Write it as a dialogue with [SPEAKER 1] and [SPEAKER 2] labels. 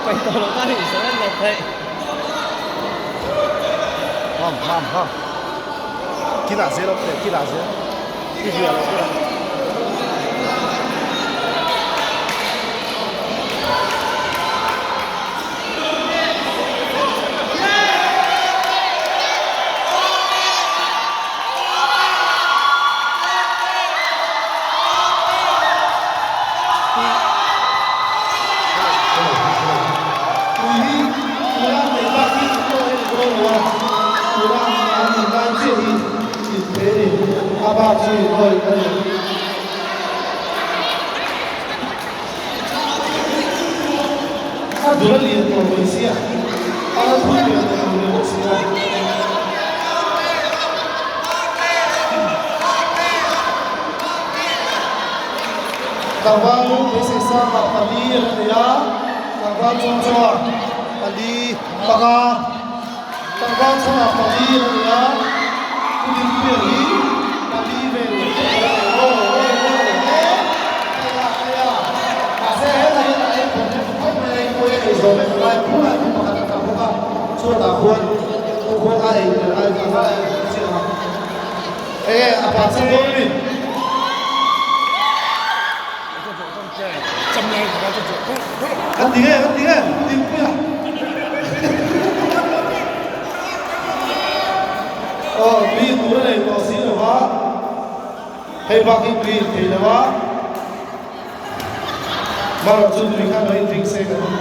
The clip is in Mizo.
[SPEAKER 1] Pai tawh loh tan in surrender theih.
[SPEAKER 2] Ham ham ham. Kilah zel awm teh kilah zel. I hria loh kilah. Tui hi tuna nei bak hi an pawh en dawn lo a, tuna an in lai chiah hi in pe a ni, a bak chu in awih a ni. A dul a lian tawh mai sia, a la thui ve tawh lo leh bawk sia. Tlangval beisei sangah pali an nei a, tlangval chuang chuan pali panga, tlangval chhangah pali an nei a, Pu Dinpuia hi pali vel a nei aw aw aw he khaia khaia mahse helai hian a ei khawp em khawp mai a inpawih a ei zawh vek a lai phur a tum pakhat a tla bawk a chuatah khuan khuan a ei tel ai kha a ei chiah a. Enge a pa chak dawn mi? Kan ti nge, kan ti nge, Dinpuia. Aw, tui in tur a nei tawh si lo va, hei bak hi tui in thei lo va, marawh chu tui khan lo in drink se kan ti.